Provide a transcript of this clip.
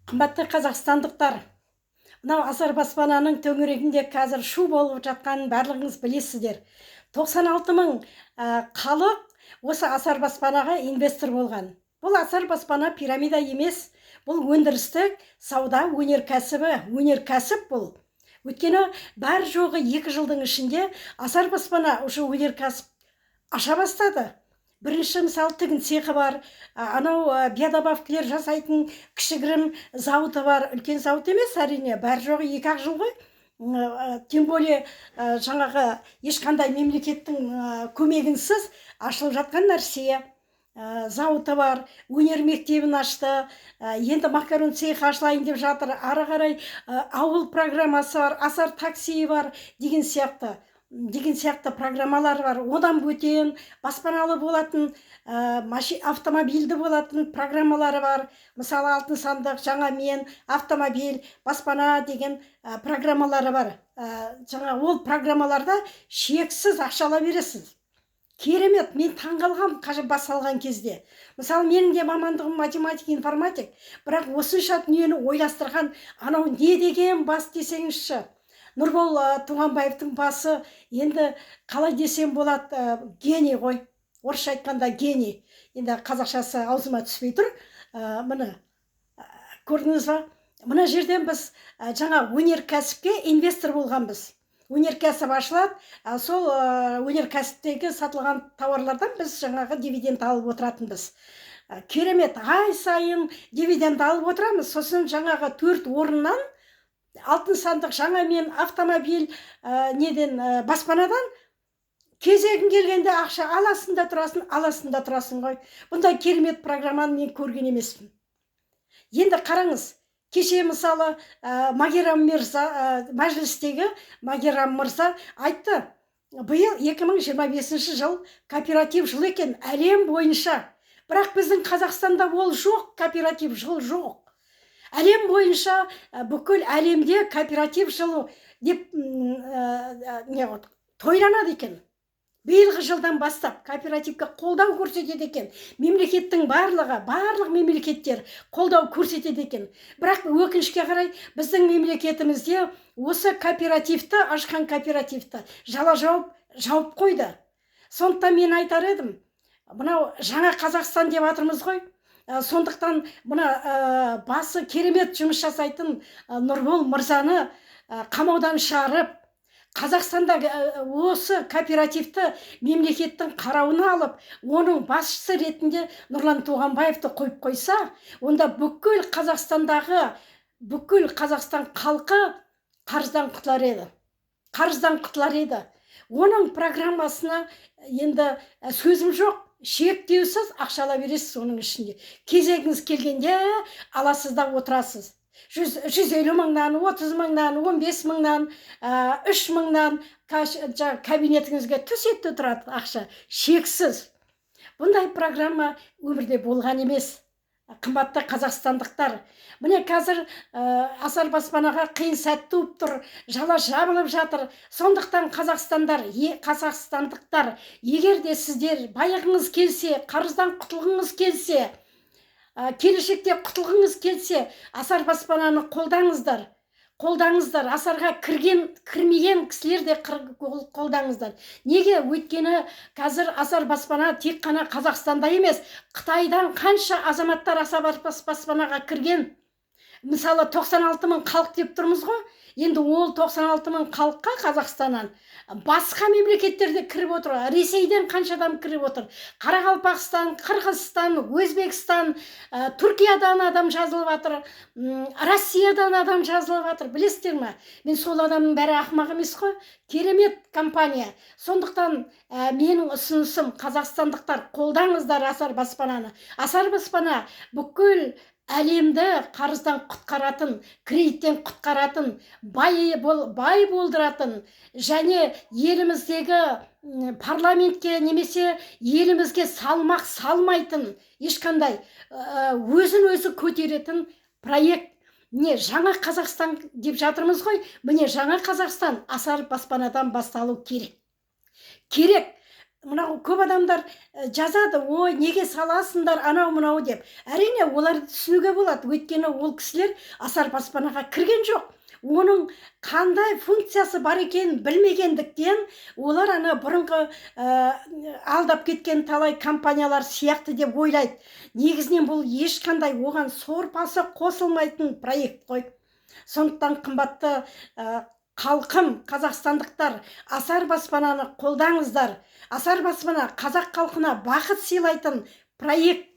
Қымбатты қазақстандықтар, мынау Асар баспананың төңірегінде қазір шу болып жатқанын барлығыңыз білесіздер. 96 мың халық осы Асар баспанаға инвестор болған. Бұл Асар баспана пирамида емес, бұл өндірістік сауда өнеркәсібі, өнеркәсіп бұл. Өйткені бар жоғы 2 жылдың ішінде Асар баспана уже өнеркәсіп аша бастады. Бірінші, мысалы, тігін цехы бар, анау биодобавкілер жасайтын кішігірім зауыты бар. Үлкен зауыт емес, әрине, бар жоғы 2-ақ жыл ғой. Тем более жаңағы ешқандай мемлекеттің көмегінсіз ашылып жатқан нәрсе. Зауыты бар, өнер мектебін ашты, енді макарон цехы ашылайын деп жатыр. Ары қарай ауыл программасы бар, Асар такси бар деген сияқты программалар бар. Одан бөтен баспаналы болатын, автомобильді болатын программалары бар. Мысалы, алтын сандық, жаңа мен, автомобиль, баспана деген программалары бар. Жаңа ол программаларда шексіз ақша ала бересіз. Керемет, мен таңғалғанмын қажа бас алған кезде. Мысалы, менің де мамандығым математик, информатик, бірақ осынша дүниені ойластырған анау не деген бас десеңізші. Нұрбол Туғанбаевтың басы енді қалай десем болады, гений ғой, орысша айтқанда гений. Енді қазақшасы аузыма түспей тұр. Міне, көрдіңіз ба, мына жерден біз жаңа өнеркәсіпке инвестор болғанбыз. Өнеркәсіп ашылады, сол өнеркәсіптегі сатылған тауарлардан біз жаңағы дивиденд алып отыратынбыз. Керемет, ай сайын дивиденд алып отырамыз. Сосын жаңағы төрт орыннан, алтын сандық, жаңа мен, автомобиль, неден, баспанадан кезегің келгенде ақша аласың да тұрасың, аласың да тұрасың ғой. Бұндай керемет программаны мен көрген емеспін. Енді қараңыз, кеше, мысалы, Магеррам мырза, мәжілістегі Магеррам мырза айтты: биыл 2025 жыл кооператив жылы екен әлем бойынша. Бірақ біздің Қазақстанда ол жоқ, кооператив жыл жоқ. Әлем бойынша, бүкіл әлемде кооператив жылы деп не ғой, тойланады екен. Биылғы жылдан бастап кооперативке қолдау көрсетеді екен мемлекеттің барлығы, барлық мемлекеттер қолдау көрсетеді екен. Бірақ өкінішке қарай, біздің мемлекетімізде осы кооперативті ашқан, кооперативті жала жауып, жауып қойды. Сондықтан мен айтар едім, мынау жаңа Қазақстан деп жатырмыз ғой. Сондықтан мына басы керемет жұмыс жасайтын Нұрбол мырзаны қамаудан шығарып, Қазақстанда осы кооперативті мемлекеттің қарауына алып, оның басшысы ретінде Нұрлан Туғанбаевты қойып қойса, онда бүкіл Қазақстандағы, бүкіл Қазақстан халқы қарыздан құтылар еді, қарыздан құтылар еді. Оның программасына енді сөзім жоқ, шектеусіз ақша ала бересіз. Оның ішінде кезегіңіз келгенде аласыз да отырасыз. 100, 150 мыңнан, 30 мыңнан, 15 мыңнан, 3 мыңнан жаңағы кабинетіңізге түседі де тұрады ақша шексіз. Бұндай программа өмірде болған емес. Қымбатты қазақстандықтар, міне, қазір Асар баспанаға қиын сәт туып тұр, жала жабылып жатыр. Сондықтан қазақстандар, қазақстандықтар, егер де сіздер байығыңыз келсе, қарыздан құтылғыңыз келсе, келешекте құтылғыңыз келсе, Асар баспананы қолдаңыздар, қолдаңыздар. Асарға кірген, кірмеген кісілер де қолдаңыздар. Неге? Өйткені қазір Асар баспана тек қана Қазақстанда емес, Қытайдан қанша азаматтар Асар баспанаға кірген. Мысалы, 96 мың халық деп тұрмыз ғой. Енді ол 96 мың халыққа Қазақстаннан басқа мемлекеттерде кіріп отыр. Ресейден қанша адам кіріп отыр, Қарақалпақстан, Қырғызстан, Өзбекстан, Түркиядан адам жазылып жатыр, Россиядан адам жазылып жатыр, білесіздер ме? Мен сол адамның бәрі ақымақ емес қой. Керемет компания. Сондықтан менің ұсынысым: қазақстандықтар, қолдаңыздар Асар баспананы. Асар баспана бүкіл әлемді қарыздан құтқаратын, кредиттен құтқаратын, бай болдыратын және еліміздегі парламентке немесе елімізге салмақ салмайтын ешқандай, өзін өзі көтеретін проект. Не, жаңа Қазақстан деп жатырмыз ғой. Міне, жаңа Қазақстан Асар баспанадан басталу керек. Мынау көп адамдар жазады: «Ой, неге саласыңдар, анау мынау деп. Әрине, оларды түсінуге болады, өйткені ол кісілер Асар баспанаға кірген жоқ, оның қандай функциясы бар екенін білмегендіктен, олар ана бұрынғы алдап кеткен талай компаниялар сияқты деп ойлайды. Негізінен бұл ешқандай оған сорпасы қосылмайтын проект қой. Сондықтан, қымбатты халқым, қазақстандықтар, Асар баспананы қолдаңыздар. Асар баспана — қазақ халқына бақыт сыйлайтын проект.